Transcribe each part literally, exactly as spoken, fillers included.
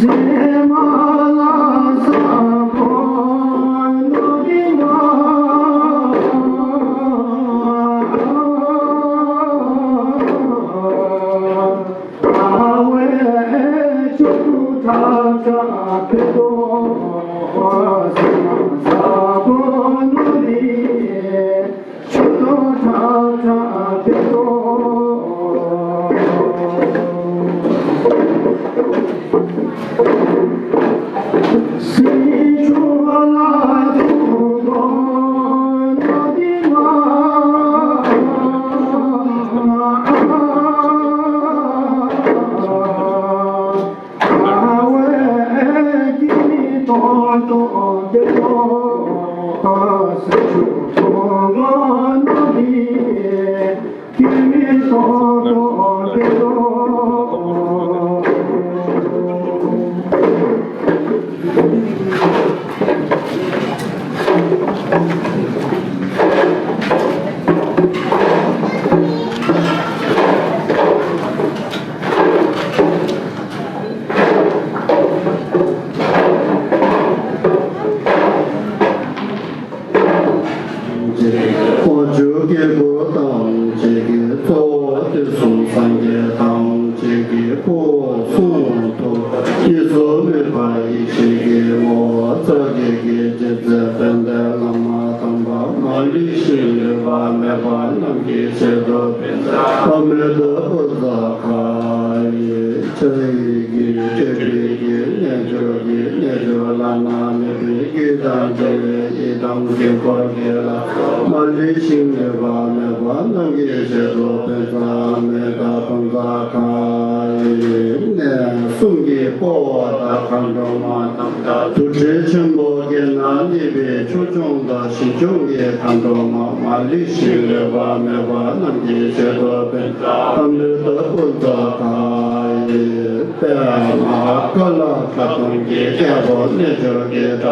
དབང་ཕྱུག་སྐྱེ་དགུ་ཐམས་ཅད་ཀྱི་གཙོ་བོ་དུས་གསུམ་སངས་རྒྱས་ཐམས་ཅད་ཀྱི་སྐུ་གསུང་ཐུགས་གཉིས་སུ་མེད་པ་ཡེ་ཤེས་ཀྱི་ངོ་བོ་རྩ་བརྒྱད་ཀྱི་རྗེ་བཙུན་དཔལ་ལྡན་བླ་མ་དམ་པ་མ་ལུས་ཤིང་ལུས་པ་མེད་པ་རྣམས་ཀྱི་ཆེད་དུ་ཕན་ཐོགས་ཨ་མི་ཏ་བུ་ཛ་ཁ་ཡི་ཕྱག་གཡས་ཀྱི་སྤྱི་བོའི་གི་རྣལ་འབྱོར་གྱི་རྣལ་འབྱོར་བླ་ན་མེད་པའི་རྒྱུད་དང་འབྲེལ་བའི་ཡི་དམ་དཀྱིལ་འཁོར་གྱི་ལྷ་ཚོགས་མ་ལུས་ཤིང་ལུས་པ་མེད་པ་རྣམས་ཀྱི་ཆེད་དུ་ཕན་ཐོགས་ཨ་མི་ཏ་བུ་ཛ་ཁ་ཡི་གནས་གསུམ་གྱི་དཔའ་བོ་དང་མཁའ་འགྲོ་མ་དང་དུར་ཁྲོད་ཆེན་པོ་བརྒྱད་ན་གནས་པའི་ཆོས་སྐྱོང་དང་ཞིང་སྐྱོང་གི་མཁའ་འགྲོ་མ་མ་ལུས་ཤིང་ལུས་པ་མེད་པ་རྣམས་ཀྱི་ཆེད་དུ་ཕན་ཐོགས་ཨ་མི་ཏ་བུ་ཛ་ཁ་ཡི་པདྨ་ཀ་ལ་ཁ་སྟོང་གི་རྒྱལ་པོ་རྣལ་འབྱོར་གྱི་བདག་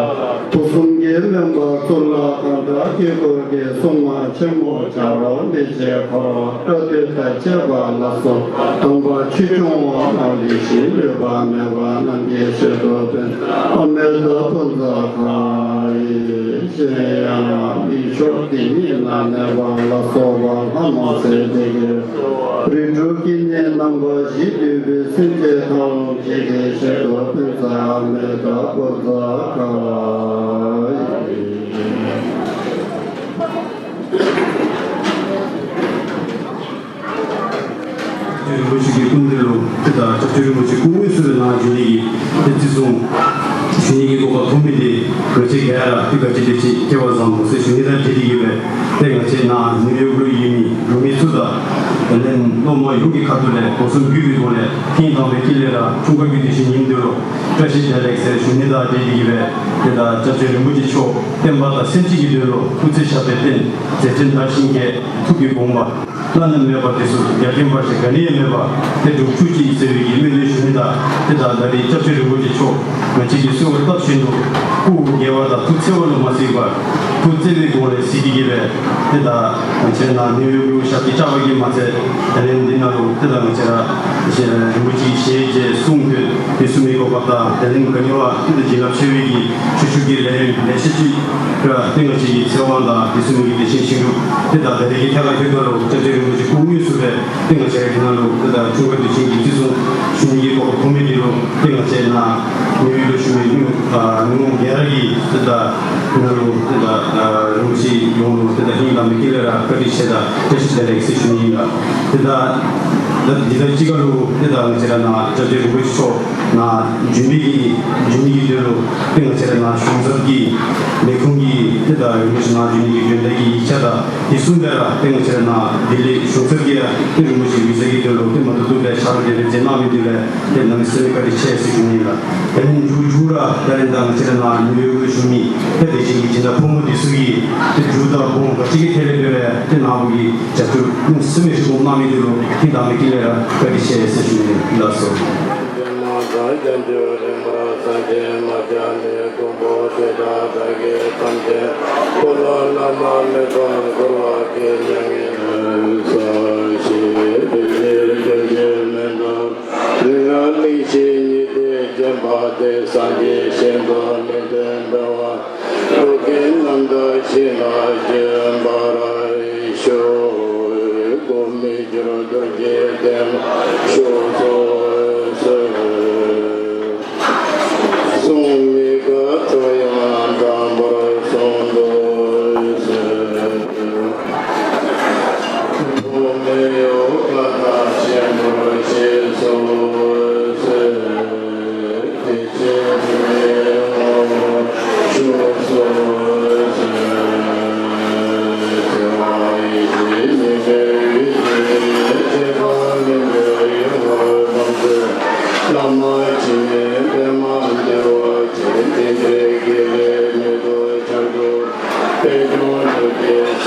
པོ་དུས་གསུམ་གྱི་སྨན་པ་གཙུག་ལག་ཁང་དང་དཀྱིལ་འཁོར་གྱི་སྲུང་མ་ཆེན་མོ་བྱ་རོག་མི་བྱེད་འཁོར་བ་བཀའ་སྡོད་དང་བཅས་པ་ལ་སོགས་དམ་པ་ཆོས་སྐྱོང་བ་མ་ལུས་ཤིང་ལུས་པ་མེད་པ་རྣམས་ཀྱི་ཆེད་དུ་ཕན་ཐོགས་ཨ་མི་ཏ་བུ་ཛ་ཁ་ཡི། གཞན་ཡང་མི་མཆོག་དེ་ཉིད་ན་གནས་པ་ལ་སོགས་པ་ལྷ་མོ་སྲས་བཅས་ཀྱི་རིགས་དྲུག་གི་གནས་རྣམ་པ་བཞི་འདུས་པའི་སེམས་ཅན་ཐམས་ཅད་ཀྱི་ཆེད་དུ་ཕན་ཐོགས་ཨ་མི་ཏ་བུ་ཛ་ཁ་ཡི། རིན་པོ་ཆེ་གི་སྐུ་མདུན་ལུ་ཏེ་ད་སྐྱབས་རྗེ་རིན་པོ་ཆེ་སྐུ་དངོས་སུ་སྦེ་ནཱ་བྱོན་ནི་གི་ཏེ་བརྩི་སྲུང་ཞུ་ནི་གི་གོ་སྐབས་ཐོབ་མི་འདི་ང་བཅས་ག་ར་ཏེ་ག་ཅི་དེ་ཅིག་སྐལ་བ་བཟང་པོ་ཟེར་ཞུ་ནི་དང་འབྲེལ་ཏེ་གིས་སྦེ་ཏེ་ང་བཅས་ནཱ་ནིའུ་ཡོག་ལུ་ཡོད་མི་འབྲུག་མི་ཚུ་དང་དེ་ལས་སློབ་མ་ཡོངས་ཀྱི་ཁ་ཐུག་ལས་སྒོ་གསུམ་གུས་པའི་སྒོ་ལས་ཐེངས་དང་པའི་དཀྱིལ་ལས་ར་འཁྲུངས་སྐར་གྱི་དུས་ཆེན་ཉིནམ་འདི་ལུ་བཀྲ་ཤིས་བདེ་ལེགས་ཟེར་ཞུ་ནི་དང་འབྲེལ་ཏེ་གིས་སྦེ་ཏེ་ད་སྐྱབས་རྗེ་རིན་པོ་ཆེ་མཆོག་བསྟན་པ་དང་སེམས་ཅན་གྱི་དོན་ལུ་སྐུ་ཚེ་ཞབས་པད་བརྟན། མཛད་འཕྲིན་དར་ཞིང་རྒྱས། ཐུགས་ཀྱི་དགོངས་པ་བླ་ན་མེད་པ་དེ་ཚུ་རྒྱ་ཆེན་བར་ཆད་ག་ནི་ཡང་མེད་པར་ཏེ་འགྲུབ་བཅུག་ཅིག་ཟེར་བའི་གི་སྨོན་འདུན་ཞུ་ནི་དང་ཏེ་ད་ད་རེས་སྐྱབས་རྗེ་རིན་པོ་ཆེ་མཆོག་ང་བཅས་ཀྱིས་གསོལ་བ་བཏབ་བཞིན་དུ་སྐུ་རྒྱལ་བ་དང་ཐུགས་བརྩེ་བ་ལུ་མ་གཟིགས་པར་ཐུགས་བརྩེ་བའི་སྒོ་ལས་གཟིགས་ཏེ་གིས་སྦེ་ཏེ་ད་ང་བཅས་ནཱ་ནིའུ་ཡོག་ལུ་ཞབས་ཀྱིས་བཅགས་པ་གིས་མ་ཚད་དེ་ལས་འདི་ནང་ལུ་ཏེ་ད་ང་བཅས་ར་རིན་པོ་ཆེའི་ཞལ་མཇལ་གསུང་ཐོས་དེ་ཚུ་མི་གོ་སྐབས་དང་དེ་ལས་ག་ནི་བ་ཏེ་ད་བྱིན་རླབས་ཆེ་བའི་གི་ཆོས་ཞུ་གི་ལས་རིམ་ལེ་ཤ་ཅིག་ར་ཏེ་ང་བཅས་ཀྱི་ཚེ་དབང་དང་དེ་ཚུ་མི་གི་བདེ་ཆེན་ཞིང་སྒྲུབ་ཏེ་ད་ད་རེས་ཀྱི་ཐད་ཁར་ཐོན་པ་ལུ་སྐྱབས་རྗེ་རིན་པོ་ཆེ་སྐུ་དངོས་སུ་སྦེ་ཏེ་ང་བཅས་ར་འདི་ནང་ལུ་ཏེ་ད་འཁྲུངས་སྐར་དུས་ཆེན་གྱི་བརྩི་སྲུང་ཞུ་ནི་གི་གོ་སྐབས་ཐོབ་མི་འདི་ལུ་ཏེ་ང་བཅས་ནཱ་ནིའུ་ཡོག་ལུ་བཞུགས་མི་ནུ་ཨ་ནུ་ག་ར་གིས་ཏེ་ད་ནཱ་ལུ་ཏེ་ད་ཨ་རིན་པོ་ཆེ་ཡོངས་ལུ་ཏེ་ད་ཧིང་དང་མི་དཀྱིལ་ལས་ར་བཀའ་དྲིན་ཆེ་དང་བཀྲ་ཤིས་བདེ་ལེགས་ཟེར་ཞུ་ནི་ཨིན་ལགས། ཏེ་ད་ད་འདི་དང་གཅིག་ཁར་ལུ་ཏེ་ད་ང་བཅས་ར་ནཱ་སྐྱབས་རྗེ་རིན་པོ་ཆེ་མཆོག་ནཱ་བྱོན་མི་གི་བྱོན་མི་གི་དོན་ལུ་ཏེ་ང་བཅས་ར་ནཱ་གཞུང་ཚབ་ཀྱི་ལས་ཁུངས་ཀྱི་ཏེ་ད་རིན་པོ་ཆེ་ནཱ་བྱོན་ནི་གི་འོས་འདེམས་ཀྱི་ཡིག་ཆ་དང་དེ་གསུམ་སྦེ་ར་ཏེ་ང་བཅས་ར་ནཱ་ལྡི་ལི་གཞུང་ཚབ་ཀྱིས་ཡང་ཏེ་རིན་པོ་ཆེ་གི་བི་ཟ་གི་དོན་ལུ་ཏེ་མ་ཐུབ་ཐུབ་སྦེ་ཕྱག་ལཱ་དེ་སྦེ་མཛད་གནང་མི་འདི་ལས་ཏེ་གནམ་མེད་ས་མེད་བཀའ་དྲིན་ཆེ་ཟེར་ཞུ་ནི་ལགས། དེ་ལས་མཇུག་མཇུག་ར་ད་རེས་ད་ང་བཅས་ར་ནཱ་ནིའུ་ཡོག་ལུ་བཞུགས་མི་ཏེ་དེ་བཞིན་གྱི་སྦྱིན་བདག་ཕོ་མོ་འདི་ཚུ་གིས་ཏེ་རྒྱུ་དང་གོང་ག་ཅི་གི་ཐད་ལས་འབད་རུང་ཏེ་ནཱ་བུ་གིས་རྒྱབ་སྐྱོར་གནམ་མེད་ས་མེད་ཞུ་གནང་མི་འདི་ལུ་ཧིང་དང་མི་དཀྱིལ་ལས་ར་བཀའ་དྲིན་ཆེ་ཟེར་ཞུ་ནི་ལགས་སོ། པ་དེ་སངས་རྒྱས་གཞན་དུ་མི་འདོད་འབད་བ། འགྲོ་ཀུན་རྣམ་དག་ཞི་ལ་འབྱོན་པར་ཤོག། གོ་མི་འགྱུར་རྡོ་རྗེ་བརྟན་པར་ཤོག་ཟེར། གསུང་མི་ཁ་ཁྲོ་ཡང་དྲང་པོར་གསུངས་སོ་ཟེར། གོ་མི་གཡོ་བཀའ་རྟགས་ཆེན་པོར་བཞེས་སོ་ཟེར། དེ་བཞིན་དུ་མི་ངོ་བོ་བཞུགས་སོ་ཟེར། དེ་བ་ཡེ་ཤེས་ཉི་ཟེར་བའི་ཚེ་ཚེ་དང་ལྡན་པའི་ཡུལ་ལ་དམ་ཚིག་བླ་མ་འཆི་མེད་པདྨ་བདེ་བ་ཅན་དེ་འདྲའི་དགེ་ལེགས་མེ་ཏོག་ཆར་འབེབས་པའི་དོན་དུ་དེ།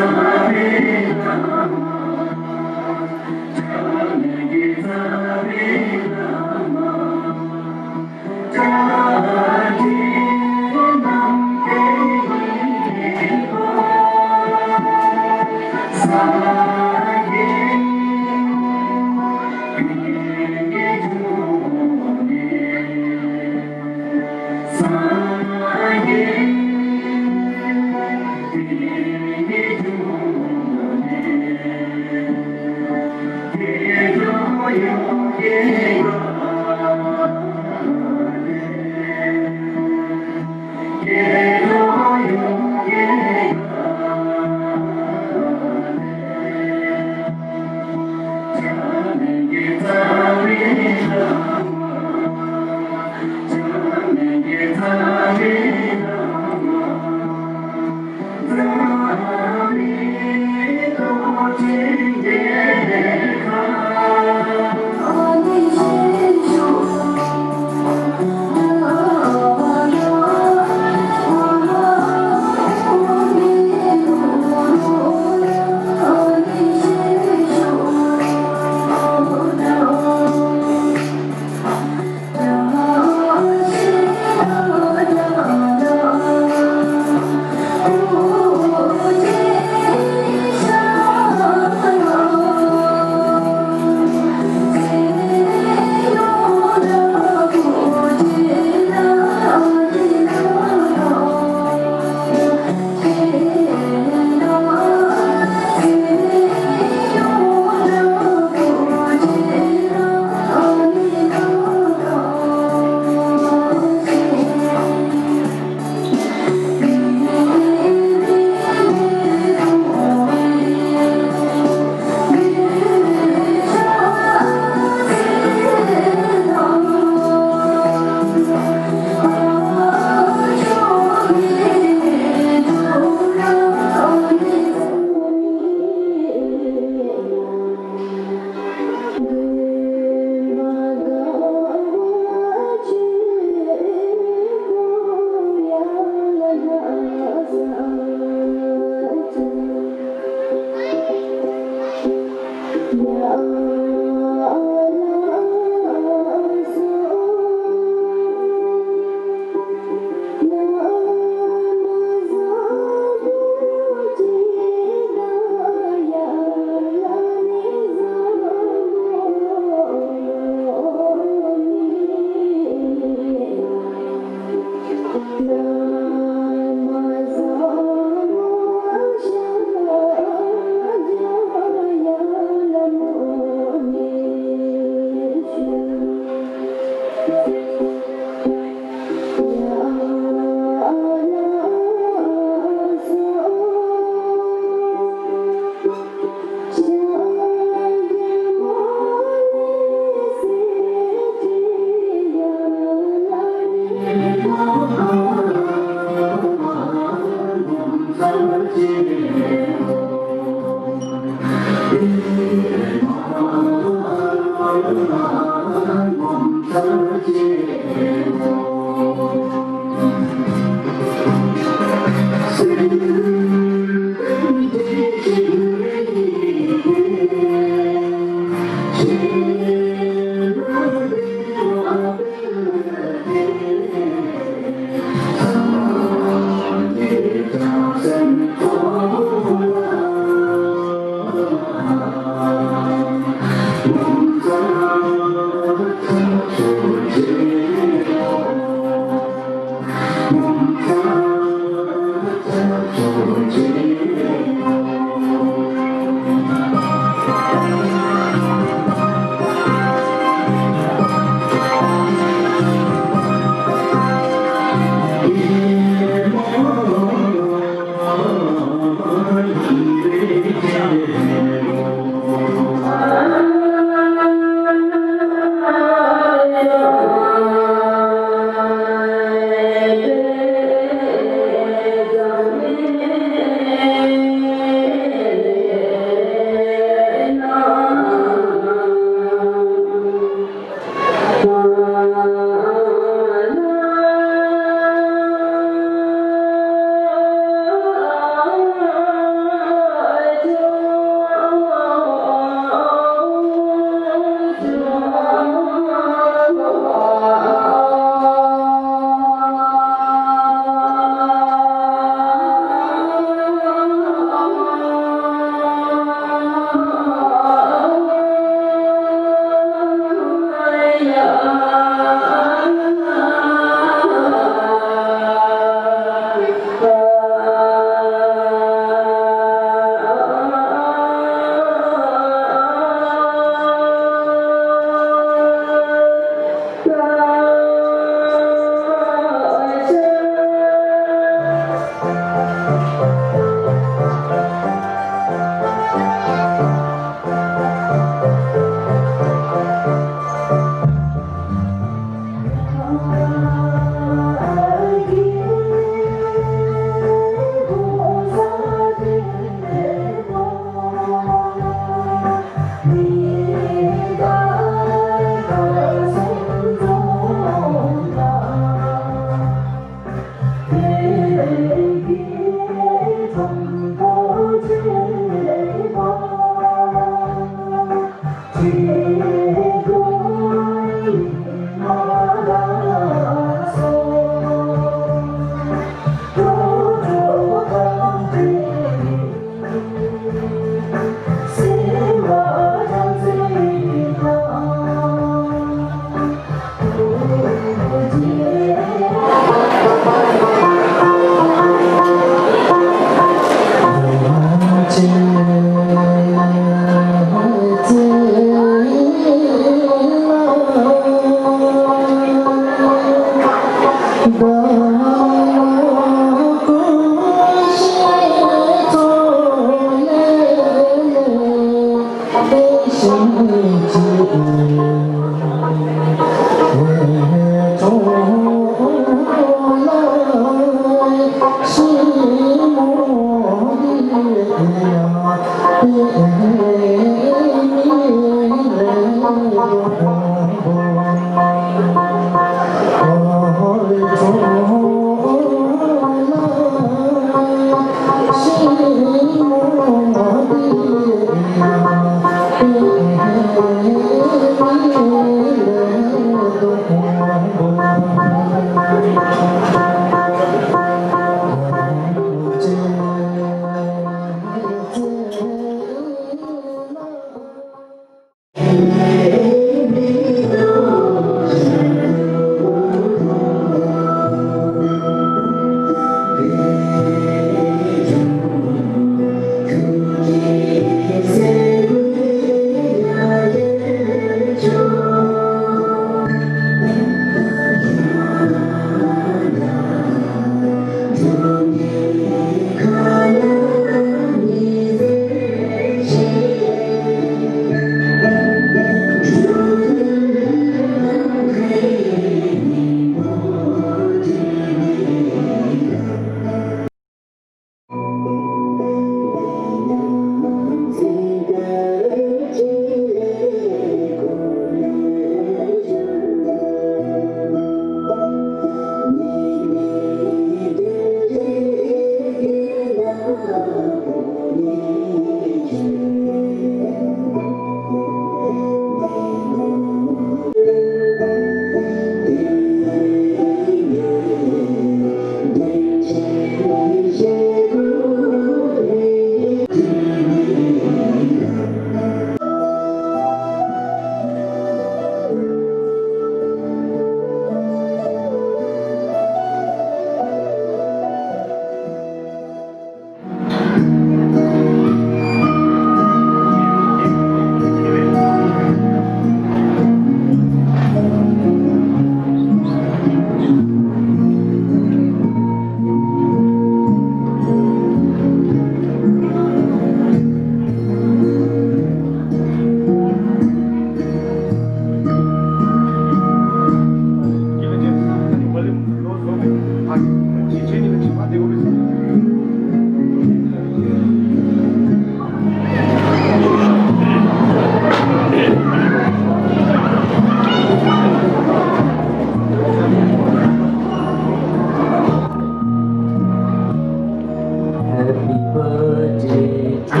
Happy birthday to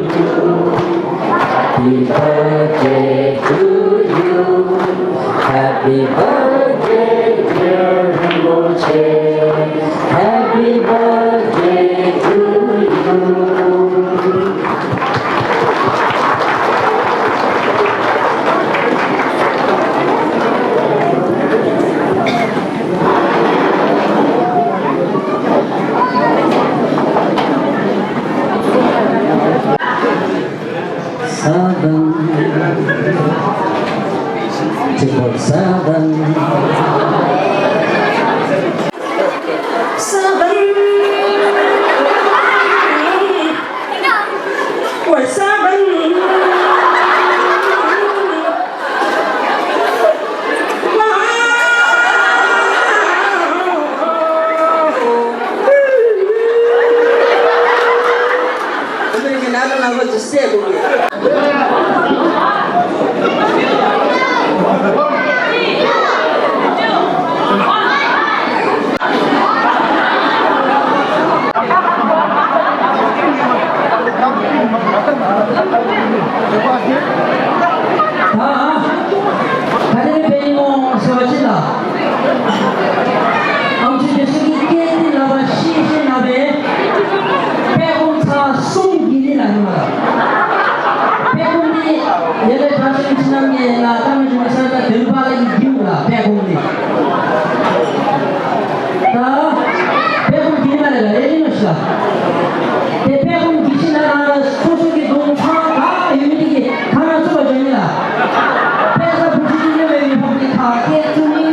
you. Happy birthday to you. Happy birthday, dear Rinpoche. Happy birthday to you. Seven. Triple seven. Seven. Why seven? ད་ད་རེས་འབད་ནི་སྨོ་ཟེར་བ་ཅིན་ལགས། ཨམ་ཆི་རྒྱ་ཤོད་ཀྱི་སྐད་འདི་ལག་པར་བཤེད་བཤེད་ནང་སྦེ་དཔལ་སྒོམ་ཚར་གསུམ་གྱི་ནི་ལགས་ཨིན་མས་ལགས། དཔལ་སྒོམ་འདི་ཡར་ལས་དྲག་ཤོས་ཕྱི་ནང་གི་ལགས་ད་མི་འགྱོ་ས་ད་དོན་ཕ་ལ་གི་རྒྱུ་ལགས་དཔལ་སྒོམ་འདི། ད་དཔལ་སྒོམ་གྱི་ནི་ལགས་ལས་ལས་ཨིན་ནོ་ཤ། ཏེ་དཔལ་སྒོམ་གྱི་ཤི་ན་རང་ར་སོ་སོ་གི་གདོང་ཁར་ག་ཡོད་མི་དེ་གིས་ག་ར་བཙུགས་པར་འགྱོ་ནི་ལགས། དཔལ་བཟང་བུ་ཁྲིད་ཀྱི་གཡོན་མའི་མི་ཕམ་གྱི་ཁ་སྐད་བཙུགས་ནི།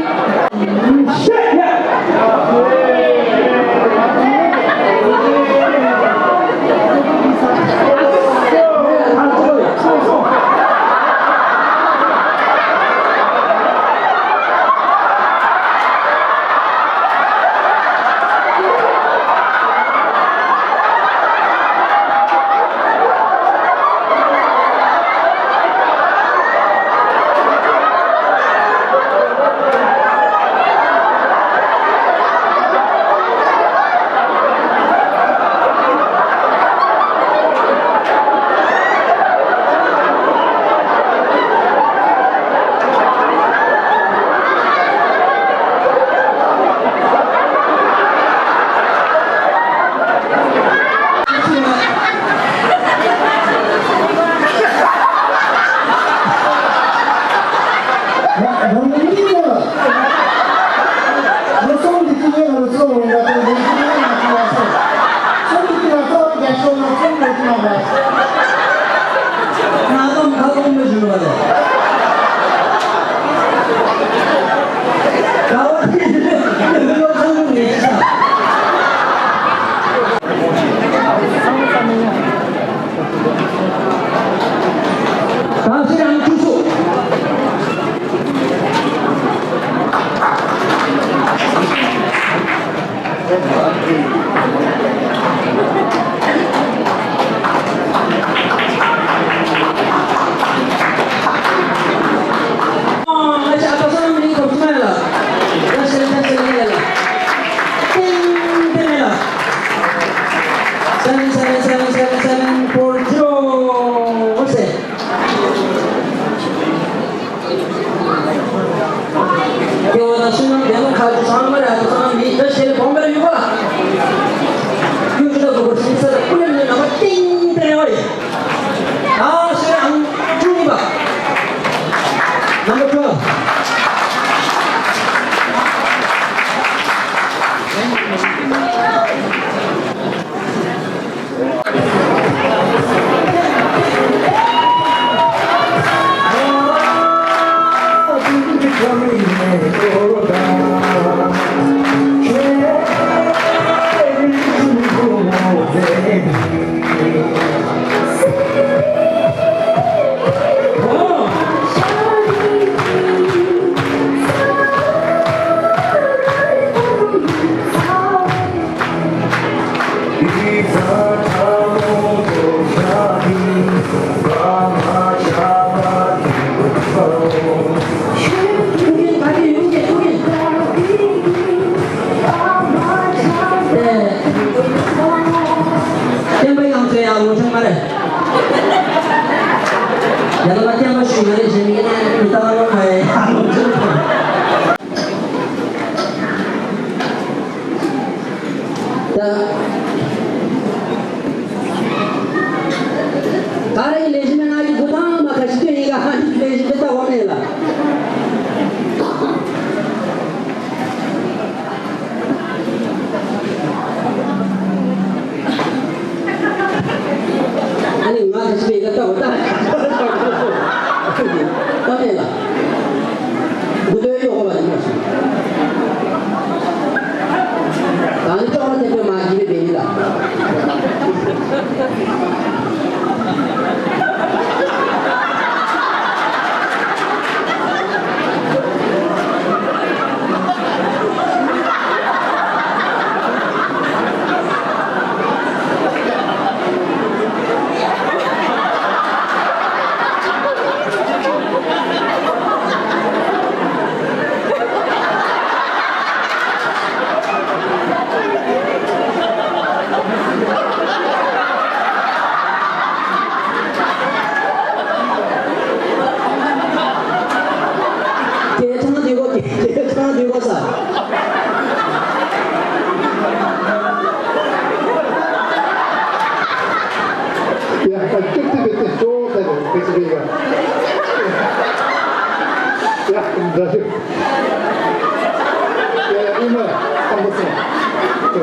ང་ལོ་ཁ་སྐོམ་མི་བྱུང་བ་ལས། ད་བ་དེ་ལོ་ཁ་སྐོམ་ནས་ཤི་ས། ད་ཚེ་རང་བཅུ་སོ། Seven, seven, seven, seven, seven, four, zero. What's that? ཁྱེད་ཀྱི་ནང་ན་ཤུལ་ནང་དེ་ནང་ཁ་ཆུ་ཚང་མ་ར་ཚང་མ་མི་ད་ཤེལ་སྦོམ་པ་ར་ཡོད་པ། ཡུལ་ཤུལ་ལ་གོ་བ་སིང་ས་ཀུ་ལེ་མི་ནང་མ་ཏིང་ཏེ་རེ་བ་ཡིན། ད་ཤེལ་ཨང་བཅུ་གཉིས་པ། Number twelve. ད་ག་ར་གི་ལེགས་ཤོམ་ང་གིས་འགོ་དང་མ་ཁ་ཤི་ཏེ་ཡི་ག་ཧ་ནི་ལེགས་ཤོམ་ད་འོང་ནི་ལགས། ཨ་ནི་ང་ཁ་ཤི་ཏེ་ཡི་ག་ད་འོང་ད་ད་མེད་ལགས། འགོ་དོ་ཡོད་གོ་བ་ནི་མ་ཤི། ད་ནི་ཅོག་ལ་ཐེབས་པའི་མ་གི་རེ་བེ་ལགས། ཏེ་ཐང་དེ་གོ་ཏེ་ཐང་དེ་གོ་ས། ཡ་ད་ཀིརྟི་བི་ཏེ་ཅོག་ད་རེ་ཏེ་ཅི་རེ་ག། ཡ་ད་ཞུ། ཡ་ཡ་ཨིན་མ་ཨམ་བུ་སེ། ཡ།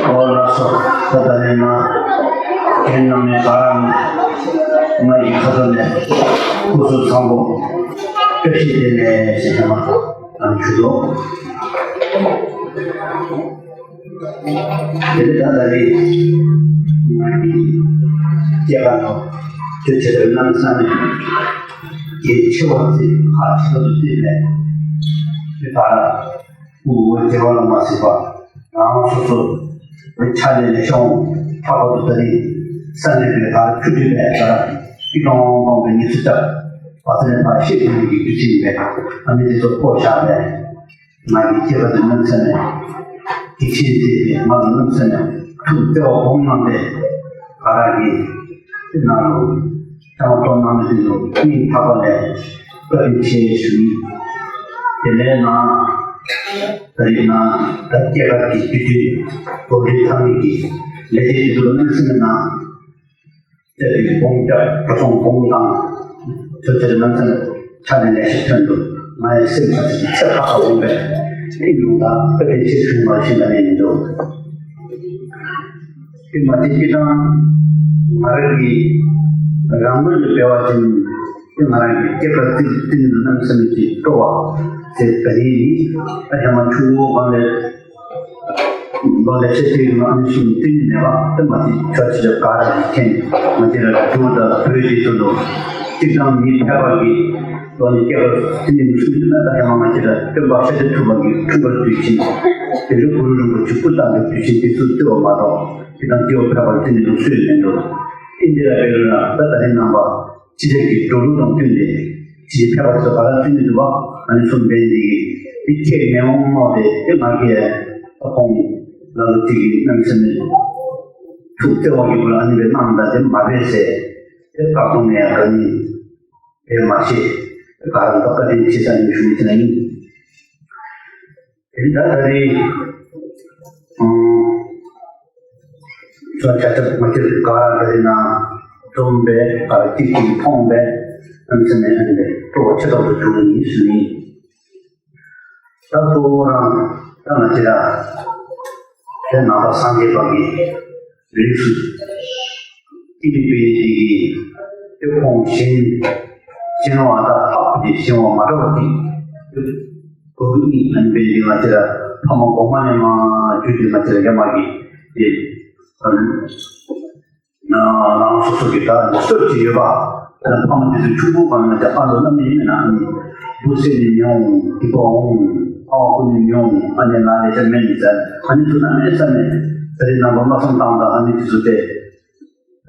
ཨོ་ལགས་སོ། ད་ད་རེས་ནཱ་རྒན་རྣམ་གཉིས་ག་ར་ང་གི་ཁ་ཐུག་ནས་སྐུ་གཟུགས་བཟང་པོ་བཀྲ་ཤིས་བདེ་ལེགས་ཟེར་ཞུ་ནི་ཨིན། ཨ་ནི་ཞུ་དོ། དེ་ལས་ད་ད་རེས་ང་གི་སྐྱེས་པ་ལོ་ཁྱོད་ཆེ་དྲགས་གནམ་མེད་ས་མེད་གལ་ཆེ་བ་ཅིག་ཧ་ཆེ་ཏོག་ཏོ་ཅིག་ལས་ད་ར་སྐུ་འོ་བརྒྱལ་བ་ལ་མ་ཟད་པར་རང་སོ་སོ་གི་ཕྱག་ལས་ལེགས་ཤོམ་ལྷག་པར་དུ་ད་རེས་ས་གནས་པའི་ད་ར་ཕུལ་དུས་ལས་ད་ར་སྐྱིད་ཏོང་ཏོ་སྦེ་ངལ་གསོ་རྐྱབ་པ་ཚུ་ལས་ཕར་ཤེས་ཐུབ་ནི་གི་རྒྱུ་ཅིག་ཨིན་པས། ཨ་ནི་འདི་ཚུ་བཀོད་བཞག་སྦེ་ང་གི་སྐྱེས་པ་འདི་གནམ་མེད་ས་མེད་གལ་ཆེ་སྟེ་ང་གིས་གནམ་མེད་ས་མེད་ཐུགས་བརྩེ་བ་སྦོམ་གནང་སྟེ་ག་ར་གིས་ དེ་ནང་ལུ་ཐ་མ་སྟོན་གནང་མི་འདི་ལུ་སྙིང་ཐག་པ་ནས་བཀའ་དྲིན་ཆེ་ཞུ་ནི། དེ་ལས་ནཱ་ད་རིས་ནཱ་ད་སྐྱེས་སྐར་གྱི་དུས་ཆེན་གོ་སྒྲིག་གནང་མི་གི་ལས་སྡེ་འདི་ཚུ་ལུ་གནམ་མེད་ས་མེད་ནཱ་ཏེ་དགོངས་འཇགས་གྲྭ་ཚང་གོང་དང་ཚུ་ཚུ་གནམ་མེད་ས་མེད་ཕྱག་ལེན་ལེ་ཤ་ཐོན་འདུག། ང་ཡང་སེམས་ཁ་ཐུག་ཚད་ཁ་ཁ་འོང་པས། ཨིན་རུང་ད་བཀའ་དྲིན་ཆེ་ཞུ་མ་ཤེས་ན་ནི་མི་འདུག། དེ་མ་ཚད་ཅིག་ད་ང་རང་གིས་རང་ངོས་ནས་འབད་བ་ཅིན་ཏེ་ང་རང་གི་སྐྱེས་སྐར་བརྩི་བརྩི་ནི་གནམ་མེད་ས་མེད་ཅིག་སྤྲོ་བ་ཟེར་ད་ནི་ཨ་ཧེ་མ་ཆུང་ཀུ་སྒང་ལས་ལོ་ལེ་ཤ་ཅིག་ནང་ཨ་ནི་བཟུམ་བརྩི་ནི་མེད་པ། ཏེ་མ་ཚད་ཁྱོད་ཅིག་ག་ར་གིས་མཁྱེན། ང་བཅས་ར་འབྲུག་དང་བོད་འདི་ཚུ་ལུ་གཅིག་དང་གཉིས་ཕེབས་པ་གིས་ལོ་ནི་སྐྱེས་སྐར་བརྩི་ནི་མི་ཚུགས་ན་ད་ཧེ་མ་ང་བཅས་ར་སྟོན་པ་ཤཱཀྱ་ཐུབ་པ་གི་འཁྲུངས་སྐར་དུས་ཆེན་དེ་ལུ་གུ་རུ་རིན་པོ་ཆེ་སྐུ་བལྟམས་པའི་དུས་ཆེན་འདི་ཚུ་བརྩི་བ་མ་གཏོགས་ཏེ་ད་སྐྱེས་སྐར་ཕེབས་པ་བརྩི་ནི་ལུགས་སྲོལ་མིན་འདུག། ཨིན་དེ་ར་འབད་རུང་ར་ད་ད་རེས་ནངས་པ་སྤྱི་ཚོགས་ཀྱི་འགྲོ་ལུགས་དང་བསྟུན་ཏེ་སྤྱི་ཚོགས་ཕལ་པ་ཚུ་ག་ར་བརྩི་ནི་འདུག་པ། ཨ་ནི་བཟུམ་འབད་ནི་འདི་གིས་ཏེ་ཁྱད་མེད་འོང་མནོ་སྟེ་ཏེ་ང་གིས་ད་ཁོང་ལ་ལུ་ཅིག་གིས་གནམ་མེད་ས་མེད་ཐུགས་བརྩེ་བ་གི་སྒོ་ལས་ཨ་ནི་སྦེ་གནང་ད་དེ་མ་འབད་ཟེར་ཏེ་བཀའ་གཏོང་ནི་ཡང་ག་ནི་འབད་མ་ཤེས། ག་ར་ད་བཀའ་དྲིན་ཆེ་ཟེར་ནི་ཞུ་ནི་ཨིན། དེ་ད་ད་རེས་ཨམ་ཚོགས་བཅར་ཐབས་མ་ཁྱེར་ག་ར་ད་རེས་ནཱ་འཛོམས་སྦེ་ག་ར་གཅིག་གིས་མཐོང་སྦེ་གནམ་མེད་ས་མེད་ཨ་ནི་སྦེ་སྤྲོ་བ་ཆེ་ཏོག་ཏོ་བྱུང་ནི་ཨིན་ཟེར་ནི། ད་གཙོ་བོ་ར་ད་ང་བཅས་ར་ཏེ་ནང་པ་སངས་རྒྱས་པ་གི་རིགས་སུ་སྐྱེས་པའི་འབད་ནི་འདི་གིས་ཏེ་ཁོང་གཞན་གཞན་བ་དང་ལྷག་པའི་གཞན་བ་མ་འདྲཝ་ཅིག་དགོ་ནི་ཨ་ནི་འབད་ནི་འདི་ང་བཅས་ར་ཕ་མ་གོངམ་ནས་མར་བརྒྱུད་དེ་ང་བཅས་ར་ཧེ་མ་གི་ཏེ་ཨ་ནི་ནང་རང་སོ་སོ་གི་ད་སྲོལ་ཅིག་ཡོད་པ། ད་ཕ་མ་འདི་ཚུ་ཆུང་ཀུ་སྒང་ནས་ད་ཨ་ལོ་ནམ་ཨིན་ན་ཨ་ནི་བུ་བསད་ནི་མི་འོང་སྡིག་པ་འོང་ཨ་ཝ་རྐུ་ནི་མི་འོང་ཨ་ནི་ལཱ་ལེ་ཤ་མེན་ཟེར་ཨ་ནི་ཚུ་གནམ་མེད་ས་མེད་ད་རེས་ནངས་པ་མནོ་བསམ་བཏངམ་ད་ཨ་ནི་འདི་ཚུ་ཏེ་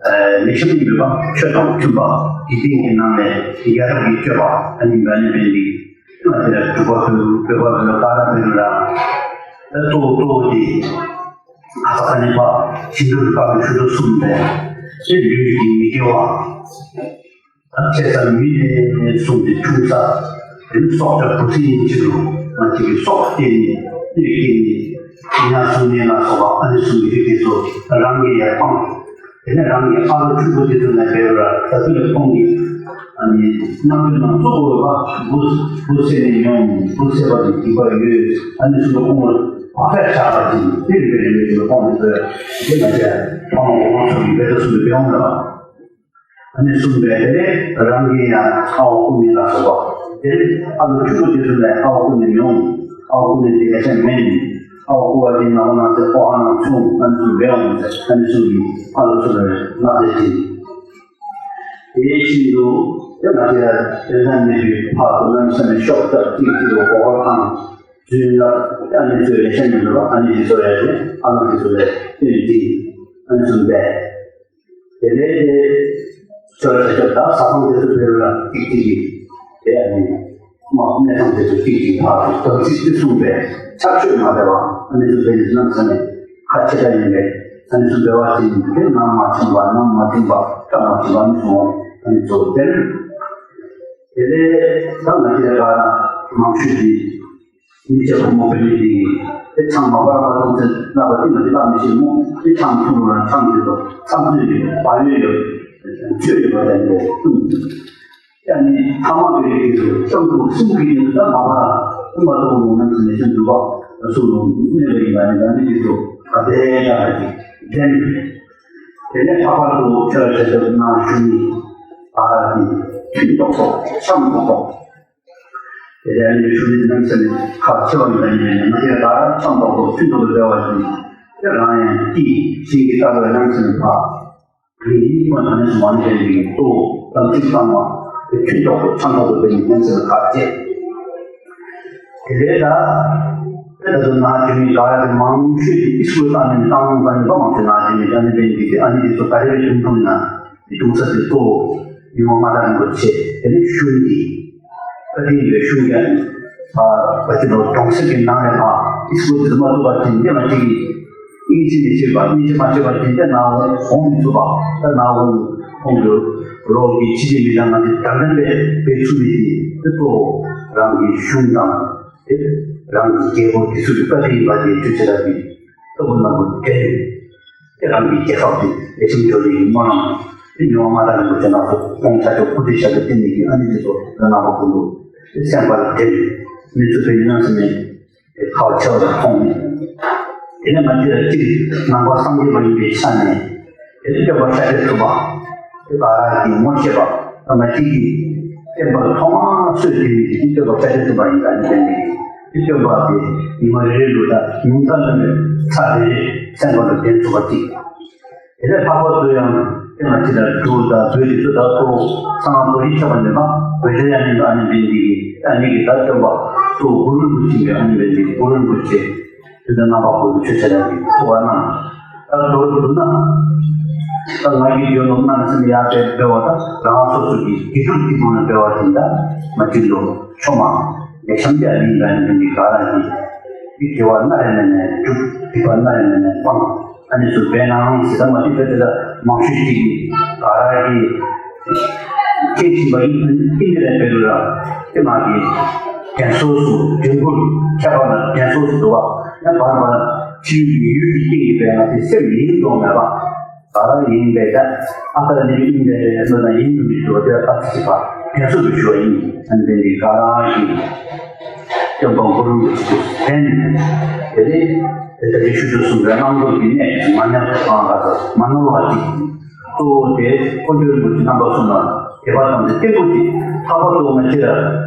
ཨེ་ལེགས་ཤོམ་ཨིན་པས། ཆོས་དང་མཐུན་པ་དགེ་འདུན་གྱི་ནང་ལས་ཡ་རབས་ཀྱི་སྤྱོད་པ་ཨ་ནི་འབད་ནི་འབད་ནི་ང་བཅས་ར་འབྲུག་པ་བོད་པ་བོད་པ་ག་ར་འབད་རུང་ར་ད་གཙོ་བོ་གཙོ་བོ་འདི་ཁ་ཙ་ཁ་ཉིནམ་ཞིང་འབྲོག་གི་བཀའ་བརྒྱུད་ཆོས་སྡེ་གསུམ་སྦེ་ཏེ་ལུས་ཀྱི་མི་དགེ་བ་ད་ཁ་ཙ་མི་ལས་བཟུང་སྟེ་ཆུང་ས་དེ་ནི་སྲོག་ཆགས་འབུ་སྲིན་ཅིག་ལུ་ང་བཅས་ཀྱིས་སྲོག་བཅད་ནི་གནོད་སྐྱེལ་ནི་ཉ་བཙུགས་ནི་ལ་སོགས་པ་ཨ་ནི་བཟུམ་གྱི་རིགས་དེ་ཚུ་རང་གིས་ཡང་སྤང་། དེ་ནས་རང་གི་ཨ་ལོ་ཕྲུ་གུ་དེ་ཚུ་ལུ་འབད་རུང་ར་ད་དུས་ལས་ཁོང་གིས་ཨ་ནི་རྣམ་ཅོ་ནང་བཙུགས་དགོ་པ། འབུ་འབུ་བསད་ནི་མི་འོང་། འབུ་བསད་པ་དེ་སྡིག་པ་ཡོད། ཨ་ནི་ཚུ་ལུ་ཁོང་ལུ་བག་ཆགས་བཞག་པ་ཅིན་དེ་རིགས་འབད་རུང་ཁོང་དེ་ཚུ་དེ་ལ་བྱས་ཕ་མ་གོངམ་ཚུ་གིས་འབད་དོ་བཟུམ་སྦེ་འབད་འོང་ལགས། ཨ་ནི་བཟུམ་སྦེ་རང་གིས་ཡང་ཨ་ཝ་རྐུ་ནི་ལ་སོགས་པ་དེ་ཨ་ལོ་ཕྲུ་གུ་དེ་ཚུ་ལུ་ཨ་ཝ་རྐུ་ནི་མི་འོང་། ཨ་ཝ་རྐུ་ནི་དེ་ལེགས་ཤོམ་མེན། ཨ་ཝ་རྐུ་བ་དེ་ནངས་པ་གནངས་ཚེ་ལྐོག་ལྔ་ནང་ཚུད་འོང་། ཨ་ནི་བཟུམ་སྦེ་འོང་ཟེར་ཨ་ནི་བཟུམ་གྱི་ཨ་ལོ་ཚུ་ལུ་མནའ་འབྲེལ་བྱིན། དེ་བཞིན་དུ་ཏེ་ང་བཅས་ར་དེ་ལས་མི་བུ་ཕ་གི་གནམ་མེད་ས་མེད་ཤོབ་རྐྱབ་ཅིག་ཅིག་ལུ་གོ་བ་ཁང་བཙུན་ལ་ཨ་ནི་ཚུ་ལེགས་ཤོམ་མིན་འདུག་པ། ཨ་ནི་འདི་ཚུ་ཡང་ཨ་ནི་འདི་ཚུ་ལས་བཏོན་ཏེ་ཨ་ནི་བཟུམ་སྦེ། དེ་ལས་ཏེ་ཆོས་ར་ཆ་ཁྱབ་ད་ས་ཁང་དེ་ཚུ་འབད་རུང་ར་ཏིག་ཏིག་གི་ཏེ་ཨ་ནི་མ་གནས་ཁང་དེ་ཚུ་ཏིག་ཏིག་ཕར་དམ་ཚིག་བརྟན་སྲུང་སྦེ་ཆགས་སྤྱོད་མ་འདྲ་བ་ཨ་ནི་ཚུ་འབད་ནི་གནམ་མེད་ས་མེད་ཁག་ཆེ་དྲགས་ཨིན་པས། ཨ་ནི་ཚུ་འབད་བ་ཅིན་ཏེ་ནང་མ་བྱིན་པ་ནང་མ་བྱིན་པ་ཁྲག་མ་བྱིན་པ་ཨ་ནི་ཚུ་འོང་། ཨ་ནི་ཚུ་དེ་ལས་ད་ང་བཅས་ར་མང་ཤོས་ཀྱིས་མི་སྐྱ་ཕོ་མོ་འབད་ནི་འདི་གིས་ཏེ་ཆང་མ་འབག་པར་གཏོང་ཚེ་སླབ་པ་ཏེ་མ་ཏེ་སླབ་མི་ཤེས་སྨོ། ཏེ་ཆང་འཐུང་རུང་ར་ཆང་འདི་ཚུ་ཆང་འཐུང་ཡོད་བ་ཡོད་ཡོད་ཆོས་ཡོད་པ་དེ་འདི་འཐུང་། ཨ་ནི་ཐ་མ་འབད་ནི་འདི་ཚུ་ཆང་འཐུང་གསུམ་གྱི་འདི་ཚུ་ད་མ་འབག་ར་ཏེ་མ་གཏོང་རུང་ནམ་ཚུ་ནད་གཞི་འདུག་པ་ཚུ་ལུ་གནོད་པ་ཨིན་པ་ཨ་ནི་ཨ་ནི་འདི་ཚུ་ག་དེ་ག་དེ་གི་འདྲེན། དེ་ལས་ལྷག་པར་དུ་ཆོས་ར་ཆ་ཁྱབ་ནང་ཞུ་ནི་ཨ་ར་འདི་ཐུན་ཐོག་ཐོག་ཆང་ཐོག་ཐོག། དེ་ལས་ཨ་ནི་ཞུ་ནི་གནམ་མེད་ས་མེད་ཁག་ཆེ་བ་ཨིན་པ་ཨིན་ན་དེ་ལས་ད་ཆང་ཐོག་ཐོག་ཐུན་ཐོག་ཐོག་འབད་བ་ཅིན་དེ་རང་ཡང་ཏེ་ཞིང་གི་རྟ་ལུ་གནམ་མེད་ས་མེད་ཕར་རིང་ཡིན་པ་ད་ནི་མང་ཆེ་བའི་ལྟོ་དང་ཅིག་ཚང་མ་དེ་ཐུན་ཐོག་ཐོག་ཆང་ཐོག་ཐོག་འབད་ནི་གནམ་མེད་ས་མེད་ཁག་ཆེ། དེ་ལས་ད་དེ་ད་ལྟོ་ནཱ་བྱོན་མི་ག་ར་གིས་མང་ཤོས་ཀྱིས་ཨིས་ཀུལ་བཏང་ནི་བཏང་ནི་མ་མང་ཤོས་ནཱ་བྱོན་མི་ད་ནི་འབད་ནི་དེ་ཨ་ནི་འདི་ཚུ་ག་ར་གིས་བྱུང་བྱུངམ་ཨིན་ན། དེ་བྱུང་ས་དེ་གཙོ་བོ་ཉི་མ་མ་དག་རིན་པོ་ཆེ་དེ་ནི་གཞུང་གི་བཀའ་དྲིན་ཡོད། གཞུང་གིས་ཨ་ནི་ཕར་བ་ཅིན་ལོ་གྲོང་གསེབ་ཀྱི་ནང་ལས་ཕར་ཨིས་ཀུལ་འདི་ཚུ་མ་བཙུགས་པ་ཅིན་ཏེ་ང་བཅས་ཀྱིས་སྙིང་རྗེ་མི་བྱེད་པ་སྙིང་རྗེ་མ་བྱེད་པ་ཅིན་ཏེ་ནཱ་འོང་མི་ཚུགས་པ། ད་ནཱ་འོང་ ཁོང་གི་རོགས་ཀྱི་ཕྱི་རྒྱལ་མི་དང་ང་གིས་དང་ལེན་འབད་འབད་ཚུགས་མི་དེ་ཏེ་གཙོ་བོ་རང་གི་གཞུང་དང་ཏེ་རང་གི་རྒྱལ་པོ་དེ་ཚུ་གི་བཀའ་དྲིན་ཨིན་པ་དེ་ཆོས་ཆེ་དྲགས་ཀྱི་ལྟ་བུ་ནང་དུ་དྲན། ཏེ་རང་གི་རྒྱལ་ཁབ་དེ་ལེགས་ཤོམ་འགྱོ་ནི་གི་སྨོན་ལམ་ཏེ་མི་དབང་མངའ་བདག་རིན་པོ་ཆེ་ནང་ལུ་ཁོང་ཆ་ཁྱབ་སྐུ་ཚེ་ཞབས་པད་བརྟན་ནི་གི་ཨ་ནི་དེ་ཚུ་ད་ནངས་པ་ཀུན་ཏུ་ཏེ་སེམས་པ་ལུ་དྲན། མི་ཚུ་དཔེ་ཨིན་ན་ཟེར་ནི། ཁག་ཆེ་བ་མཐོང་། དེ་ནས་ང་བཅས་ར་སྤྱིར་ནང་པ་སངས་རྒྱས་པ་ཡིན་པའི་ཆ་ནས་དེ་ནས་སྟོན་པ་ཤཱཀྱ་ཐུབ་པ་དེ་ག་ར་གིས་ངོ་ཤེས་པ། ད་ང་བཅས་ཀྱིས་བསྟན་པ་ཐོག་མར་སྲོལ་འདི་མི་དེ་སྟོན་པ་ཤཱཀྱ་ཐུབ་པ་ཡིན་པ་ནི་དེ་ནི་དེ་སྟོན་པ་དེ་ཉི་མ་རེ་རེ་ལུ་ད་ཉུང་མཐའ་ལ་ནི་ཚར་རེ་རེ་སེམས་ཁ་ལུ་དྲན་ཚུགས་པ་ཅིག། དེ་ལས་ལྷག་པར་དུ་ཡང་ཏེ་ང་བཅས་ར་འབྲུག་དང་བོད་འདི་ཚུ་ད་ལྟོ་གསང་སྔགས་རྡོ་རྗེ་ཐེག་པ་ནི་མ་བོད་ལས་ཡང་ནི་ཨ་ནི་འབད་ནི་འདི་གིས་ཨ་ནི་གི་ད་སྟོན་པ་གཙོ་བོ་གུ་རུ་རིན་པོ་ཆེ་ཨིན་པས། ཨ་ནི་འབད་ནི་འདི་གུ་རུ་རིན་པོ་ཆེ་དེ་ད་ནངས་པ་ཀུན་ཏུ་ཆོས་ཆེ་དྲགས་ཀྱི་ཐུགས་ཁར་གནང་། ད་མདོར་བསྡུ་ན་ད་ང་གིས་བརྗོད་ནོར་གནང་ཟེར་ནི་ཡང་ཏེ་འབད་བ་ད་རང་སོ་སོ་གི་དགེ་སྡིག་གི་སྒོ་ནས་འབད་བ་ཅིན་ད་ང་བཅས་ལུ་ཆོས་མ་ལེགས་ཤོམ་ཅིག་ཨ་ནི་ཨིན་པས། ཨ་ནི་འབད་ནི་འདི་ག་ར་གིས་དགེ་བ་སྣ་རེ་མེད་ནས་སྒྲུབ། སྡིག་པ་སྣ་རེ་མེད་ནས་སྤང་། ཨ་ནི་ཚུ་འབད་གནང་ཟེར། ད་མ་གཞི་དཔེ་དེ་ལ་མང་ཤོས་ཅིག་གིས་ག་ར་གིས་མཁྱེན་ཅི་བ་ཨིན། ཨིན་དེ་ར་འབད་རུང་ར་ཏེ་མ་གི་དྲན་གསོ་ཚུ་དྲན་སྐུལ་ཁྱད་པར་ལ་དྲན་གསོ་ཚུ་འདུག་པ། ཡང་བར་བར་ཕྱི་ཡུལ་གྱི་ཡུལ་གྱི་སྟེང་གི་འབད་ང་བཅས་སེམས་ཡེངས་དོ་མེད་པ། ག་ར་ཡེངས་པས་ད་ཨ་ད་ནི་ཨིན་པས་མནོ་ན་ཡེངས་དོ་མི་འདུག་པ། དེ་ལ་ཐུགས་རྗེ་ཆེ་བ་དྲན་གསོ་དུ་ཞུ་བ་ཨིན། ཨ་ནི་འབད་ནི་འདི་ག་ར་གིས་སྟོན་པ་གུ་རུ་རིན་པོ་ཆེ་དེ་ལས་དེ་ལྟར་ཞུ་དོ་གསུངས་པའི་གནང་སྒོ་གི་གནས་མ་ཉམས་པ་ག་ས་མ་ནོར་བ་ཅིག། གཙོ་བོ་དེ་དཀོན་མཆོག་རིན་པོ་ཆེ་རྣམ་པ་གསུམ་ལ་དད་པ་དམ་ཚིག་བརྟན་པོ་ཅིག། ལྷག་པར་དུ་ང་བཅས་ར་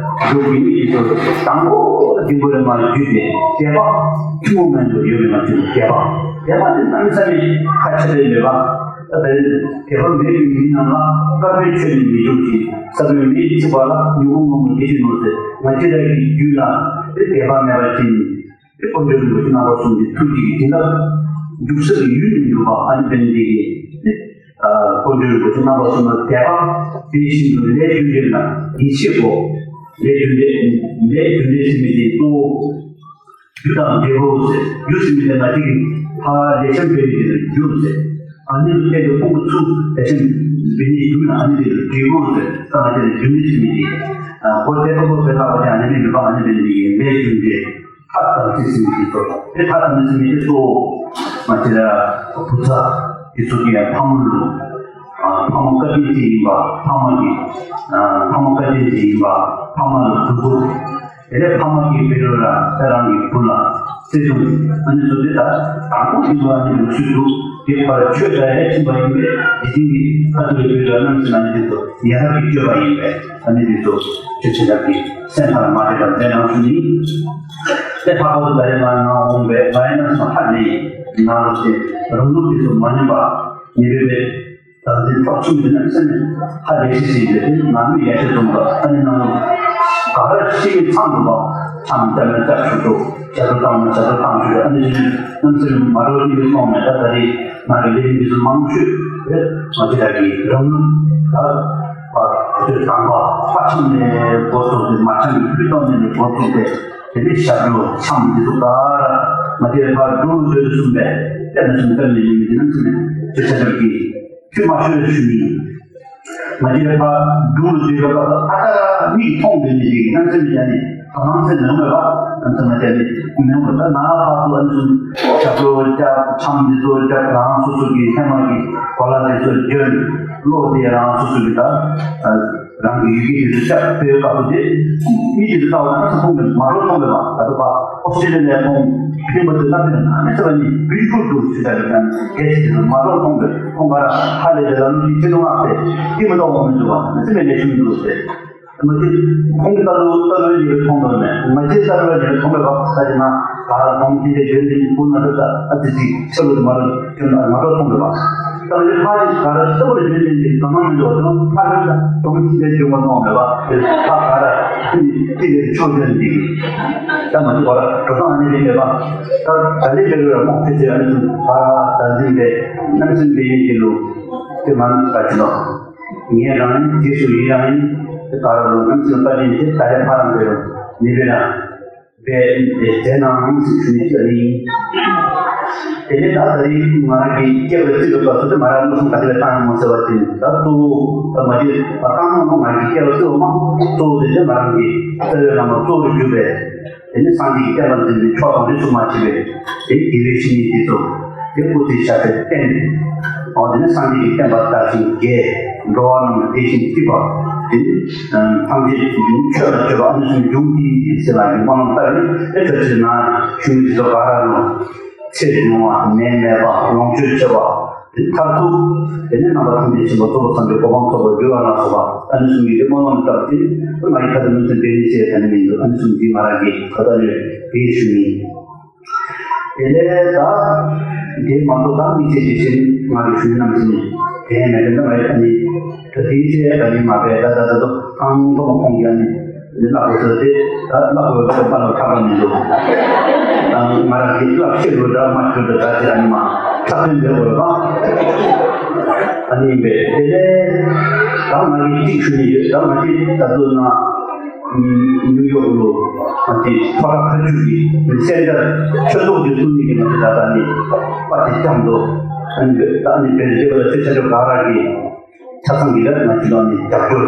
འབྲུག་གི་མི་ཡིན་ཚུལ་དང་པོ་འདི་མགོ་རེ་མར་བརྒྱུད་དེ་དད་པ་ཐུན་མོང་མན་དུ་ཡོད་པའི་ང་བཅས་ལུ་དད་པ། དད་པ་དེ་གནམ་མེད་ས་མེད་ཁག་ཆེ་བའི་མེད་པ། ད་དད་པ་མེད་པའི་མི་རྣམས་ལ་དཀར་པོའི་ཆོས་ནི་མི་འཇུག་ཅིང་། ས་བོན་མེ་ཡིས་ཚིག་པ་ལ། མྱུ་གུ་སྔོན་མོ་དེ་བཞིན་ནོ་ཟེར། ང་བཅས་ར་གི་རྒྱུད་ལ་དེ་དད་པ་མེད་པ་ཅིན་དེ་དཀོན་མཆོག་རིན་པོ་ཆེ་རྣམ་པ་གསུམ་གྱི་ཐུགས་རྗེ་གི་བྱིན་རླབས་འཇུག་ས་གི་ཡུལ་མི་འགྱུར་བ། ཨ་ནི་འབད་ནི་འདི་གིས་དེ་ཨ་དཀོན་མཆོག་རིན་པོ་ཆེ་རྣམ་པ་གསུམ་ལ་དད་པ། དེ་བཞིན་དུ་ལས་རྒྱུ་འབྲས་ལ་ཡིད་ཆེས་དགོ། ལས་རྒྱུ་འབྲས་ལས་རྒྱུ་འབྲས་ཟེར་མི་དེ་གཙོ་བོ་རྒྱུ་དང་འབྲས་བུ་ཟེར། རྒྱུ་ཟེར་མི་དེ་ང་བཅས་ཀྱིས་ཕར་ལེགས་ཤོམ་འབད་ནི་དེ་ལུ་རྒྱུ་ཟེར། ཨ་ནི་ལུ་བརྟེན་ཏེ་ཕུང་པོ་ཚུ་ལེགས་ཤོམ་འབད་ནི་རྒྱུ་ན་ཨ་ནི་དེ་ལུ་འབྲས་བུ་ཟེར། ད་ང་བཅས་ལུ་རྒྱུ་འབྲས་ཟེར་མི་དེ་ཨ་གོ་དེ་ཨོ་གོ་དཔེ་ལ་བ་ཅིན་ཨ་ནི་མེན་པ། ཨ་ནི་འབད་ནི་དེ་ལས་རྒྱུ་འབྲས་ཐ་དམ་ཚིག་ཟེར་མི་དེ་གཙོ་བོ། དེ་ཐ་དམ་ཚིག་ཟེར་མི་དེ་གཙོ་བོ་ང་བཅས་ར་བུ་ཚ་དེ་ཚུ་གིས་ཡང་ཕམ་ལུ་ཨ་ཕམ་བཀའ་དྲིན་ཅན་ཨིན་པ། ཕམ་གྱི་ཨ་ཕམ་བཀའ་དྲིན་ཅན་ཨིན་པ། ཕམ་ལུ་གུས་བཀུར། དེ་ལས་ཕམ་གྱིས་འབད་རུང་ར་ད་རང་གི་བུ་ལ་བརྩེ་གདུང་ཨ་ནི་ཚུ་དེ་ད་དང་པོ་དེ་ཚུ་ཨ་ནི་ལུགས་སྲོལ་འདུག། དེ་ཕར་ཆོས་དང་ཡང་མཐུན་པ་ཨིན་པས། དེ་བཞིན་གྱི་ཁ་ཐུག་ལས་འབད་རུང་ར་རྣམ་ཅན་ཨ་ནི་དེ་ཚུ་ཡ་རབས་ཀྱི་སྤྱོད་པ་ཨིན་པས། ཨ་ནི་དེ་ཚུ་ཆོས་ཆེ་དྲགས་ཀྱི་སེམས་ཁར་མ་དྲན་པར་མཛད་གནང་ཚུལ་ཨིན། ཏེ་ལྷག་པར་དུ་ད་རེས་ང་ནཱ་འོང་བའི་ང་ཡང་རྣམ་ཅན་ཧ་ལས་ཡི། ང་ལུ་ཏེ་རང་ལུགས་དེ་ཚུ་མ་ཉམས་པར་ཉེ་བའི་བར་དང་འདི་ཐོག་ཚུད་མི་རྣམ་ཅན་ཧ་ལས་ཤིང་ཤིང་སྦེ་ཏེ་ནང་མི་ཡ་ཆེ་འཛོམས་པ་ཨ་ནི་ནང་ག་ར་ཤེས་མི་ཚང་འདུག་པ། ཆམ་རྐྱབ་ན་རྐྱབ་ཆོག་ཆོག། ཞབས་བྲོ་བཏང་ན་ཞབས་བྲོ་བཏང་ཆོག་ཆོག། ཨ་ནི་རྣམ་ཅན་མ་འདྲཝ་ཅིག་སྦེ་མཐོང་མས། ད་ད་རེས་ནཱ་གི་ལས་རིམ་འདི་ཚུ་མང་ཤོས་རེ་ང་བཅས་ར་གི་རང་ལུགས་ད་ཕར་དེ་དང་པ་ཕར་འཆམ་ནས་འགོ་བཙུགས་ཏེ་མར་འཆམ་གྱི་ཕུད་གཏོང་ནས་འགོ་བཙུགས་ཏེ་དེ་ནས་ཞབས་བྲོ་འཆམ་འདི་ཚུ་ག་ར་ང་བཅས་ར་ཕར་འབྲུག་ལུ་སྡོད་དོ་བཟུམ་སྦེ་ཏེ་ནཱ་བཟུམ་སྦེ་མི་མི་འདི་རྣམ་ཅན་ཆོས་ཆེ་དྲགས་ཀྱི་ཐུགས་མ་ཆོས་ཞུ་ནི། ང་བཅས་ར་ཕར་འབྲུག་ལུ་སྡོད་པ་ད་ཨ་རྟག་ར་མིག་མཐོང་སྡོད་ནི་འདི་གིས་རྣམ་ཅན་མི་ཅིག་ནི་ཨ་མང་སེ་མི་འོང་བས་པ། རྣམ་ཅན་མི་ཅིག་ནི་མི་འོང་བས། ད་ནཱ་ཕར་ཚུར་ཨ་ནི་ཚུ་ཞབས་བྲོ་རྐྱབ་འཆམ་འདི་ཚུ་རྐྱབ་རང་སོ་སོ་གི་ཧེ་མ་གི་གོ་ལ་འདི་ཚུ་བྱོན་ལོག་སྟེ་རང་སོ་སོ་གི་ད་ཨ་རང་གི་ཡུལ་གྱི་དེ་ཚུ་རྐྱབ་པའི་སྐབས་སུ་དེ་མི་དེ་ཚུ་ལྟ་བ་ན་ཚུར་མཐོང་མི་མ་འདྲཝ་མཐོང་མས་པ། ད་ལྟོ་ཕར་ཨོསི་ཊྲེ་ལི་ཡ་ལས་ཁོང་ཕྱིན་པ་དེ་ལྟ་བུ་ན་མི་ཚེ་བ་ནི་བི་ལྐུལ་དུ་ཚུད་ད་ལུ་ན་གལ་སྲིད་དེ་ཚུ་མ་འདྲཝ་མཐོང་པས། ཁོང་ག་ར་ཧ་ལས་དེ་ལ་ལུ་ཅིག་ཚེ་ལུ་མངགས་ཏེ་ཏེ་མི་ལྟ་བ་མི་འདུག་པ། མི་ཚེ་མེད་ལས་ཆུང་འདུག་ཟེར། མ་གཞི་ཁོང་གི་ལྟ་ལུ་ལྟ་ལུ་ཡོད་མཐོང་དོ་མས། མ་གཞི་ལྟ་ལུ་ཡོད་མཐོང་པས་པ། ད་ཅི་ན་ག་ར་ཁོང་གི་དེ་བྱོན་ཏེ་ཁོང་ན་ད་ཨ་ཙི་ཅིག་ཆ་ལུ་མ་རུང་། ཁྱོད་ལ་མ་འདྲཝ་མཐོང་པས་པ། ད་ལྟོ་ཕར་ག་ར་ལྟ་བུ་ལ་བྱོན་ནི་འདི་ག་མ་མི་འདུག་པ། ཕར་ལྟ་དོམ་ཅིག་ལས་བྱོན་པ་མཐོང་མས་པ། ཕར་ག་ར་ཅིག་ལས་ཆོས་བྱོན་འདི་ད་མ་གཞི་ག་ར་འགྲོ་སྟངས་ཨ་ནི་རེད་པས་པ། ད་ད་ལས་བྱོན་ར་མོ་ཁྱེད་ཚེ་ཨ་ནི་ཚུ་ཕར་ད་འདི་ལས་རྣམ་ཅན་འདི་ཡིན་གྱི་ལུ་དེ་མ་ནི་ད་ཅི་ལོ་ངེད་རང་ཡིན། རྗེས་སུ་ཡི་རང་ཡིན། དེ་ག་ར་ལུ་རྣམ་ཅན་ལུ་བཀའ་དྲིན་ཆེ། ད་ལས་ཕར་རང་འབད་རུང་ནི་འབད་ར་འབད་དེ་དེ་ནང་ཞུ་ནི་ཅིག་ཨིན། དེ་ནས་ད་ད་རིས་ང་རང་གིས་སྐྱེས་པ་རྩིས་པའི་སྐབས་སུ་དེ་ང་རང་མནོ་བསམ་ག་དེ་སྦེ་བཏང་ཡོད་སྨོ་ཟེར་བ་ཅིན་ད་གཙོ་བོ་ད་མ་གཞི་ད་བཏང་ཡོད་སྨོ། ང་གིས་སྐྱེས་པ་རྩིས་པ་མ་གཙོ་བོ་དེ་དེ་ང་རང་གི་རྩ་བའི་བླ་མ་གཙོ་བོར་གྱུར་པའི་དེ་ནི་སངས་རྒྱས་ཀྱི་བསྟན་པ་འཛིན་པའི་མཆོག་དང་རིས་སུ་མ་ཆད་པའི་དེ་དགེ་བའི་བཤེས་གཉེན་དེ་ཚུ་དེ་སྐུ་ཚེ་ཞབས་པད་བརྟན། འོ་དེ་ནི་སངས་རྒྱས་ཀྱི་བསྟན་པ་དར་ཞིང་རྒྱས། འགྲོ་བ་རྣམས་བདེ་ཞིང་སྐྱིད་པ། དེ་ནི་ཐམས་ཅད་དེ་ནི་ཆོས་ལ་སྤྱོད་པ་ཨ་ནི་ཚུ་འབྱུང་སྟེ་ཟེར་བའི་སྨོན་ལམ་བཏབ་ནི་དེ་ཆོས་ཚུལ་ནང་བཞུགས་མི་དེ་ཚུ་ག་ར་ལུ་ཚེ་རིང་བ་ནད་མེད་པ་ལོངས་སྤྱོད་ཆེ་བ། དེ་མཐར་ཐུག་དེ་ནི་རྣམ་པ་ཐམས་ཅད་མཁྱེན་པ་རྫོགས་པའི་སངས་རྒྱས་གོ་འཕང་ཐོབ་པར་འགྱུར་བ་ལ་སོགས་པ་ཨ་ནི་ཚུ་གི་དེ་སྨོན་ལམ་བཏབ་སྟེ་ང་གིས་ད་ལྟོ་མི་ཚེ་འབད་ནི་ཟེར་ད་ནི་མིན་འདུག། ཨ་ནི་ཚུ་འདི་ང་རང་གིས་ད་ལྟ་ལས་འབད་ཞུ་ནི། དེ་ལས་ད་དེ་མ་གཏོགས་ད་མི་ཚེ་འདི་ཚེ་ནི་ང་གིས་ཞུ་ནི་ནམ་ཟེར་ནི་དེ་མེད། དེ་ནི་ང་གིས་ད་ནི་ད་དེ་ཚེ་ད་ནི་མ་འབད། ད་ད་ད་དུང་ཨང་དུ་མ་ཁོང་གིས་ཨ་ནི་ནི་སླབ་དགོ་ཟེར་ཏེ་ད་སླབ་དགོ་ཟེར་པ་ལ་ཐབས་མི་འདུག། ཨ་ང་རང་གིས་སླབ་ཤེས་རུང་འདྲ་མ་ཤེས་རུང་འདྲ་ཟེར་ཨ་ནི་མ་ཐབས་ལྡན་འབད་དགོ་པ་ཨ་ནི་ཨིན་པས། དེ་ལས་ད་ང་གིས་གཅིག་ཞུ་ནི་ཡོད། ད་ང་གིས་ད་ལྟོ་ནཱ་ནིའུ་ཡོག་ལུ་ང་གིས་ཐོག་ཁ་ཁ་མཆུ་གི་སེན་ཊར་ཆོས་ཚོགས་ཀྱི་བཙུགས་ནི་གི་ང་གིས་ད་ད་ནི་པར་ཅིག་བརྐྱངས་འདུག། ཨ་ནི་ད་ཨ་ནི་འབད་དེ་འབད་ལ་ཚེ་ཆ་ཁྱབ་ག་ར་གིས་ཆ་ཚང་གིས་ལས་ང་བཅས་ལུ་ནི་རྒྱབ་སྐྱོར་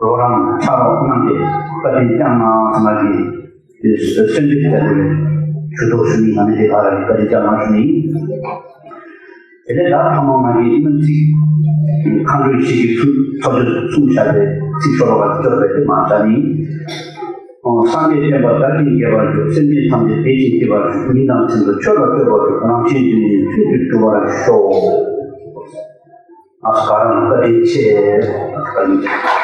རོགས་རམ་ཕྱག་རོགས་གནང་སྟེ་བཀའ་དྲིན་བསྐྱངས་གནང་ཟེར་ང་གིས་སེམས་གཏིང་ནས་ཞུ་དོ་ཞུ་ནི། ང་ནི་དེ་ག་ར་གིས་བཀའ་དྲིན་བསྐྱངས་གནང་ཞུ་ནི། དེ་ལས་ད་ཐ་མ་ང་གིས་སྨོན་ཚིག་མཁའ་འགྲོའི་ཞལ་གྱིས་གསུངས་ཚོགས་ཆོས་གསུངས་བཞག་པའི་ཚིག་ཤོ་ལོ་ཀ་བཅུ་པ་དེ་མ་བྱ་ནི། ཨོ་སངས་རྒྱས་བསྟན་པ་དར་ཞིང་རྒྱས་པར་ཤོག། སེམས་ཅན་ཐམས་ཅད་བདེ་ཞིང་སྐྱིད་པར་ཤོག། མི་དང་མཚན་དུ་ཆོས་ལ་བསྟོད་པར་ཤོག། རང་གཞན་དོན་གཉིས་མཐུན་དུ་འགྲུབ་པར་ཤོག། ཨ་ག་ར་བཀའ་དྲིན་ཆེ།